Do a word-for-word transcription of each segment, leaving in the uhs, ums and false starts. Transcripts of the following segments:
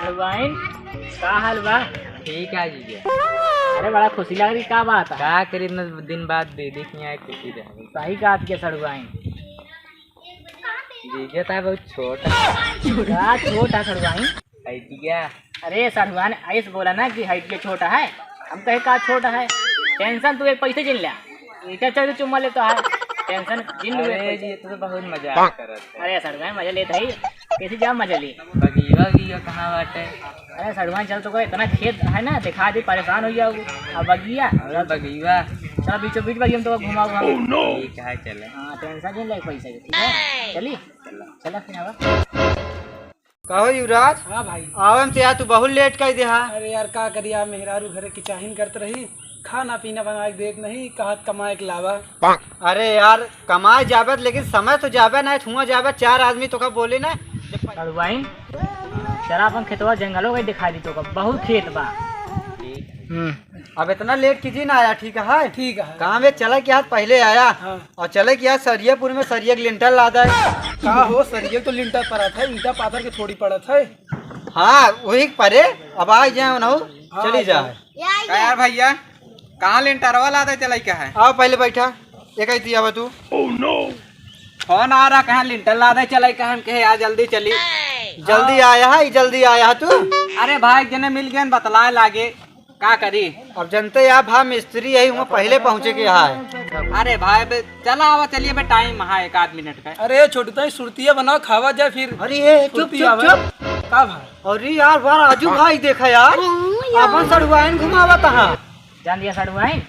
सड़ुआइन, का हाल बा? ठीक है जीजा। अरे, बड़ा खुशी लग रही, का बात है? का करी, इतना दिन बाद दीदी के यहाँ खुशी रहे। सही कहा के सड़ुआइन। जीजा तो बहुत छोटा है। का छोटा सड़ुआइन? Height क्या? अरे सड़ुआइन, ऐसे बोला ना कि height के छोटा है। हम कहे का छोटा है? Tension तू एक पैसे जिन ले। ईटा चढ़ के चुम्मा लेता है। Tension जिन लू एक अरे पैसे। जी, तू तो बहुत मजाक करत है। अरे सड़ुआइन, मजा लेता ही। कैसे जा मजा ले? बगीवा, बगीवा कहाँ बाटे? अरे सड़ुआइन, चल तो कोई इतना खेत है ना, दिखा दे, परेशान हो जाओगे। अब बगिया? अरे बगीवा। चल बीचों बीच बगिया में तो घुमाओ हम। ठीक है, चले। हाँ, tension जिन ले पैसे के, ठीक है? चली? चला। चला फिर आवा। कहो युवराज। हाँ भाई। आवे में तो यार तू बहुत late कर देहा। अरे यार, का करी, मेहरारू घरे किचाहिन करत रही, खाना पीना बना के देत नहीं, कहत कमाए के लावा। अरे यार, कमाए जाबे लेकिन समय तो जाबे ना, हुआ जाबे, चार आदमी तो का बोले ना। सड़ुआइन, चला अपन खेतवा जंगलो के दिखा दी तो का, बहुत खेत बा। हम्म। अब इतना late कीजिए ना आया, ठीक है? ठीक है। काम है, चला कि आज पहले आया। हाँ। और चले कि आज सरियापुर में सरिया के लिंटर लादा है। का हो, सरिया तो लिंटर पड़त है, ईटा पाथर के थोड़ी पड़त है। हाँ, वही परे, अब आ जाए ना, हाँ, चली जाए। का यार भैया, कहाँ लिंटरवा लादा चलाई का है? आओ पहले बैठा, एक आई थी आवा तू। Phone आ रहा, कहाँ लिंटर लादा चलाई का है, हम कहे यार जल्दी चली। जल्दी आया है, जल्दी आया है तू। अरे भाई, जने मिल गए, बतलाए लागे। का करी? अब जनते या भा मिस्त्री यही हुआ पहले पहुँचे के यहाँ है। अरे भाई बे, चला आवा, चलिए बे, time है एक आध minute का। अरे छोटू ताई, सुरतिया बनाओ, खावा जाए फिर। अरे ये चुप, सुरतिया चुप, आवे। चुप। का भाई? अरे यार, वाह राजू भाई, देखा यार, हाँ यार। अपन सड़ुआइन घुमावा तहाँ। जान दिया सड़ुआइन?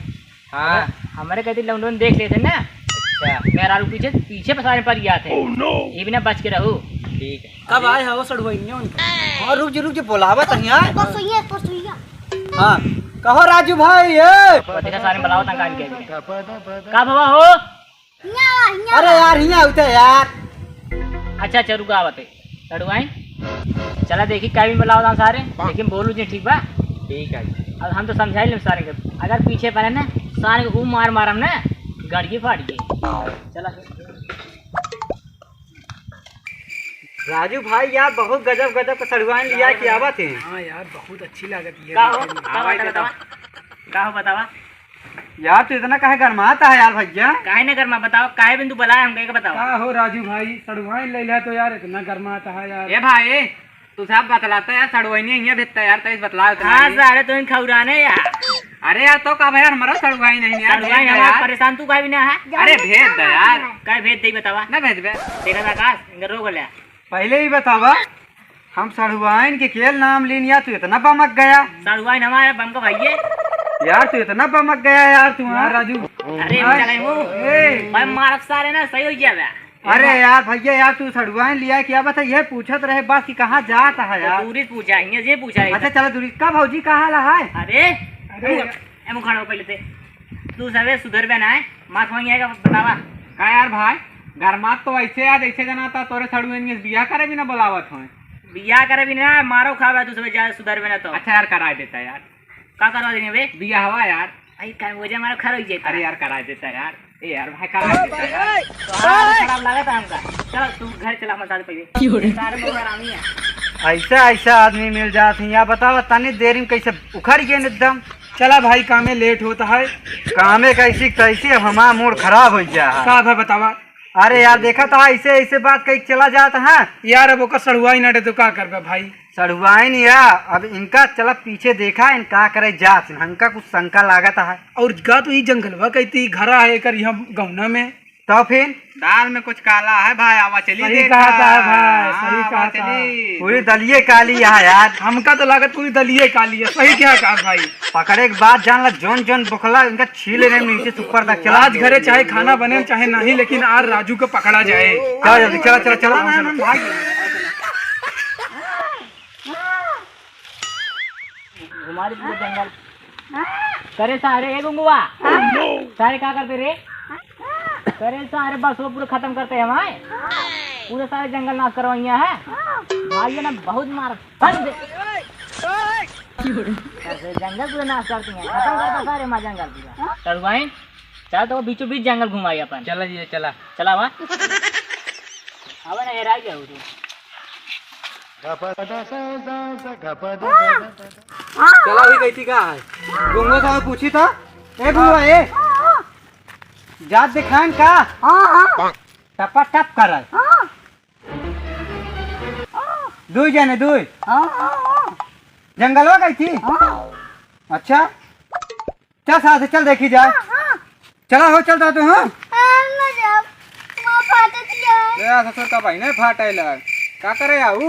हाँ। हमरे कहती लौंडोन देख लेते ना। अच्छा। मेहरारू पीछे, पीछे पसारे पड़ गया थे। Oh no। ये भी ना बच के रहू। ठीक है। कब आए हो सड़ुआइनिया उनका? हाँ, रुक जी, रुक जी, बोलावा तनी, हाँ। परसोइया, परसोइया। हाँ, कहो राजू भाई, ये। वो देखा सारे बुलावा तंग कान के। का भवा हो? हियाँ, हियाँ। अरे यार, हियाँ उठे यार। अच्छा, अच्छा, रुका आवत है। सड़ुआइन, चला देखी, का भी बुलावा तंग सारे, लेकिन बोलू जी, ठीक बा? ठीक है। अब हम तो समझाई लेम सारे के, अगर पीछे पड़े ना, सारे के ऊ मार मारम ना, गड़िए फाड़ के। चला। राजू भाई यार, बहुत गजब गजब का सड़ुआइन लिया के आवत है। हाँ यार, बहुत अच्छी लागत है। का हो? का बात है, बतावा। का हो, बतावा। यार, तू इतना काहे गरमाता है यार भैया? काहे ना गरमा, बतावा, काहे बिन तू बुलाया हमका, एक बतावा। का हो राजू भाई, सड़ुआइन ले लिया तो यार इतना गरमाता है यार। ए भाई, तू सब बतलाता यार, सड़ुआइनी हियाँ भेजता यार, तैस बतला उतना हाँ ही। सारे, तू इन खौराने यार। अरे यार, तो का भाई यार, हमारा सड़ुआइन नहीं यार, सड़ुआइन भेज दे हमारा यार। परेशान तू काहे बिना है? अरे भेज दे यार। काहे भेज दे बतावा? ना भेजबे। देखा था आकाश, इनका रोक ले। पहले ही बतावा, हम सड़ुआइन के केल नाम लीन यार, तू इतना बमक गया। सड़ुआइन हमारा बम का भाई है। यार, तू इतना बमक गया यार, तू, हाँ? यार राजू। अरे, यार, चले वो। ए। भाई मारब सारे ना, सही हो गया बे। अरे यार भैया यार, तू सड़ुआइन लिया क्या बता, ये पूछत रहे बस कि कहाँ जात है तो यार। दूरी से पूछा है, ये पूछा है। अच्छा चलो दूरी। का भौजी, का हाल है? अरे, अरे। ए मुखाड़ा पहले ते, तू सबे सुधर बे ना है, माँ खोई आएगा बतावा। का यार भाई, गरमात तो ऐसे यार, ऐसे जना था तोरे सड़ुआइन के बियाह करे भी ना बुलावत होए। बियाह करे भी ना, मारो खावे तू सबे, जा सुधर बे ना तो। अच्छा यार, करा देता यार। का करवा देंगे बे? बियाहवा यार। आई का वजह हमारा खराब हो जाता। अरे यार, करा देता यार। ए यार, भाई, करा देता यार। तो हाथ खराब लगा था हमका। चलो, तू घर चला, हमारे साथ पहले। क्यों रे? सारे लोग हरामी हैं। ऐसा, ऐसा आदमी मिल जात है। यार बतावा, तनी देर में कैसे उखड़ गए एकदम। चला भाई, कामे late होता है। कामे कैसी तैसी, अब हमारा mood खराब हो गया है। का भाई बतावा? अरे यार, देखा था, ऐसे, ऐसे बात कही चला जाता है। यार, अब ओकर सड़ुआइन ना तो का करबे भाई? सड़ुआइन या, अब इनका चला पीछे देखा, इन का करे जात, इनका कुछ शंका लागत है। और का तो ई जंगलवा कहती घरा है एकर, ई हम गौना में। तो फिर? दाल में कुछ काला है भाई, आवा चली सही देखा। कहा था भाई, हाँ, सही आवा कहा था। चली। पूरी दलिये काली है यार। हमका तो लागत पूरी दलिये काली है, सही क्या कहा भाई? पकड़े के बाद जान ला, जौन जौन बोखला, इनका छील रहे नीचे से ऊपर तक। चला। आज घरे चाहे खाना बने चाहे नहीं, लेकिन आज राजू को पकड़ा जाए। चला जल्दी, चला, चला, चला। ना, ना, ना, भाग। घुमा दे पूरा जंगल। करे सारे, ए गुंगुआ। सारे का करते रे? करे सारे, बस वो पूरा खत्म करते हैं हमारे। पूरे सारे जंगल नाश करवाइया है। भाई ये ना बहुत मार बंद। कैसे जंगल पूरा नाश करती हैं, खत्म करता सारे माँ जंगल पूरा। सड़ुआइन, चल तो बीचों बीच जंगल घुमाई अपन। चला जी, चला। चला बा। अब ना हेराई जाओ तू। चला, वही गई थी का है? गुंगो साहब पूछी था, "ए गुंगो, ए, जात दिखान का?" टपा टप कर रहा है। दुई जने, दुई। जंगलवा गई थी? अच्छा, चल साथ, चल देखी जा। चला हो, चलता तू, हाँ? हाँ, ना जाओ। वहाँ फाटत है। ए, ससुर का भाई नहीं फाटे लग। का करे आऊ?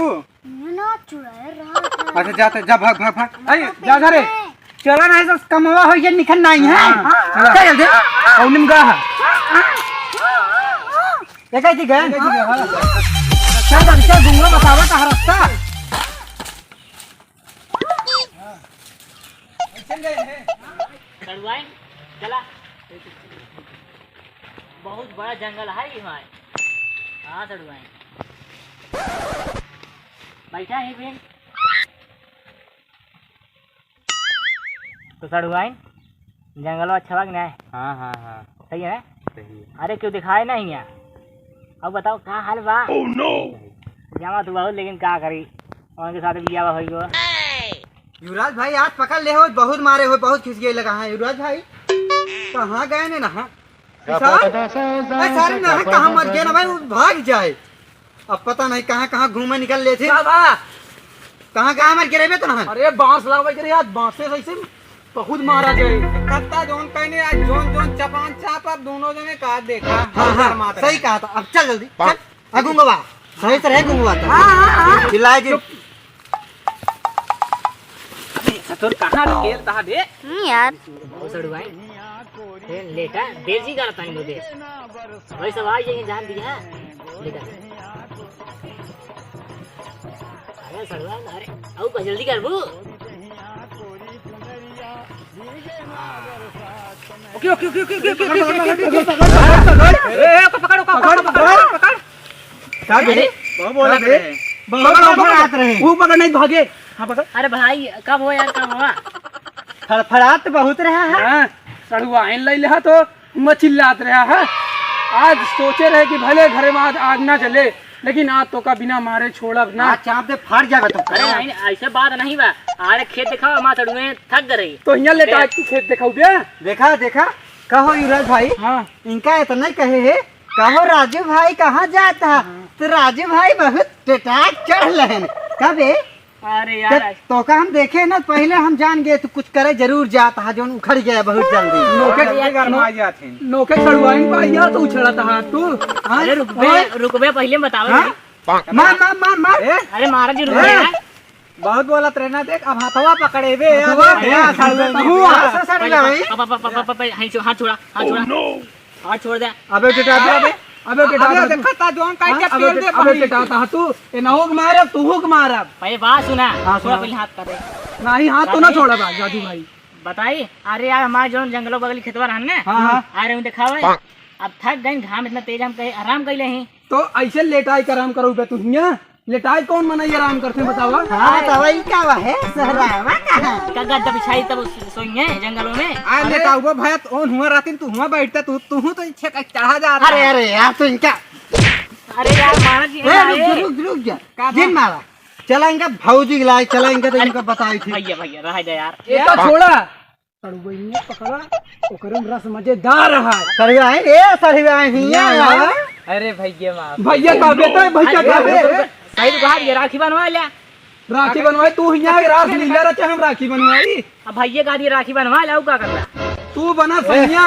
ये ना चुड़ैल रहा था। अच्छा, जाते, जा, भाग, भाग, भाग। अरे, जा घर रे। चला नहीं तो कमवा हो, ये निखन नहीं है। हाँ, चला। चल जल्दी। और निमगा है। ये कह दी गए? चल, चल, चल, गुंगो बतावा कहाँ रास्ता। सड़ुआइन, चला। बहुत बड़ा जंगल है ये हमारे। हाँ, सड़ुआइन। बैठा है बहन। तो सड़ुआइन, जंगल अच्छा बा कि नहीं? हाँ, हाँ, हाँ। सही है ना? सही है। अरे, क्यों दिखाए नहीं है? अब बताओ, का हाल बा? Oh no! जावा तो बहुत, लेकिन का करी, उनके साथ बियाह हो गयो। युवराज भाई, आज पकड़ ले हो, बहुत मारे हो, बहुत खिसियाए लगा है युवराज भाई। कहाँ गए ने ना? विशाल? ए, सारे ना, कहाँ मर गए ना भाई, वो भाग जाए। अब पता नहीं कहाँ कहाँ घूमे निकल लेते। बाबा! कहाँ कहाँ मर गिरे बे तो ना? अरे बांस लावे के रे, आज बांसे से ऐसे बहुत मारा जाए। कत्ता जोन कहने आज जोन जोन चपान चाप, अब दोनों जने का देखा। हाँ, हाँ, मार सही रहे। कहा था। अब चल जल्दी, चल। आ, गुंगवा, सही से रहे गुंगवा तो। हाँ, हाँ, हाँ। चिल्लाए जी। चुप। अबे, ससुर कहाँ खेल तहा बे? हम्म, यार। बहुत सड़ुआइन। ए, लेटा, देर जी करता है मुझे। भाई सब आ जाइए, जान दिया। लेटा। अरे सड़ुआइन, अरे, आऊ का जल्दी करबू। Okay, okay, okay. ए, ए, ओके, पकड़, ओके, पकड़, पकड़, पकड़, पकड़। का बे? अरे, बहुत बोला बे? बहुत फड़फड़ात रहे। वो पकड़ नहीं भागे। हाँ, पकड़। अरे भाई, कब हो यार, कब हुआ? फड़फड़ात बहुत रहा है। हाँ, सड़ुआइन लई लिहा तो हुआ चिल्लात रहा है। आज सोचे रहे कि भले घर में आज आग ना जले, लेकिन आज तोका बिना मारे छोड़ब ना। आज चाप दे फाड़ जाबे तो। अरे नहीं, ऐसे बात नहीं बा। अरे खेत दिखावा, माँ सड़ुआइन थक गई। तो हियाँ लेटा ए। तू खेत दिखाऊ बे। देखा, देखा, कहो युवराज भाई, हाँ। इनका इतना ही कहे है, कहो राजू भाई कहाँ जात हा? हाँ। तो राजू भाई बहुत टटाक चढ़ लहन। कबे? अरे यार, जब तोका हम देखे ना, पहले हम जान गए तू कुछ करे जरूर जात हा, जोन उखड़ गया बहुत जल्दी। नोके अरे यार, गरमा जात है। नोके सड़ुआइन पाई गया तो उछड़ा था तू। हाँ? अरे रुकबे, ओए। रुकबे, पहले बतावे हाँ? दे। मार, मार, मार, मार। ए? अरे मारा जी, रुक ए? यार। बहुत बोलत रहे ना, देख, अब हथवा पकड़े बे, हथवा? अबे, ए, साले, साले, तू साले, आ। साले, साले, पहले, भाई। पा-, पा-, पा-, पा-, पा-, पा-, हाथ छोड़ा, हाथ छोड़ा। Oh, no। हाथ छोड़ दे। अबे, टिटा दे, अबे, अबे, टिटा अबे, दे। देखा ता, जोन काट के हाँ, अबे, पेल दे, अबे, पानी। टिटा ता, तू, ए, ना होक मारब, तू होक मारब। पहले बात सुना, हाँ, थोड़ा सुना। पहले हाथ कर दे। नहीं, हाथ तो ना अरे। छोड़ब, राजू भाई। बताई, अरे यार, हमारे जोन जंगलो बगली खेतवा रहन ना, हाँ, हाँ। आ रहे हूँ, दिखावे। अब थक गई, घाम इतना तेज, हम कहे आराम कर ले ही। तो ऐसे लेटाई के आराम करो बे तू हियाँ। लेटाई कौन मनई आराम करते बतावा? हाँ, तो वही का बा है, सहरावा का है? का गद्दा बिछाई तब सो-, सोइए जंगलों में? आ अरे। लेटाऊ भैया, तो ओन हुआ रहती, तू हुआ बैठता, तू, तू हूँ तो इच्छे का चढ़ा जाता अरे, है। अरे यार, तो इनका अरे यार, मारा जी, ए, रुक अरे। जा, रुक, रुक जा। का जिन बा? मारा। चला इनका भौजी के लाई, चला इनका तो अरे। इनका बताई थी। भैया, भैया, रह जा यार। ये तो छोड़ा। सड़ुआइने पकड़ा, ओकरे में रस मजेदार है। सड़ुआइन, ए सड़ुआइन, हियाँ हियाँ आवा। आवा। अरे भैया माफ। भैया का बेटा है, भैया अरे का रुक, रुक, बेटा। रुक। सही तो कहा, ये राखी बनवा ले। राखी बनवाई, तू हियाँ के रास लीला रचे, हम राखी बनवाई। अब भैया का दिए राखी बनवा ले, आऊ का करना? तू बना ए, सैया,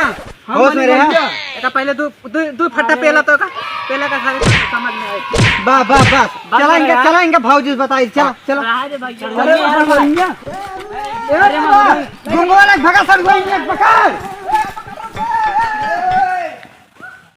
हम होश बने में रहा। भैया। एका पहले तू दू, दू फट्टा पेला तो का, पेला का सारे समझ में आए। बस, बस, बस। बस चला इनका, बस। चला इनका भौजी से बताई, चला, चला। रहा दे भाई, चला। अरे, अरे, भैया। ए, अरे, बाबा, बाबा। गुंगवा लग भगा, सड़ुआइन लग पकड़।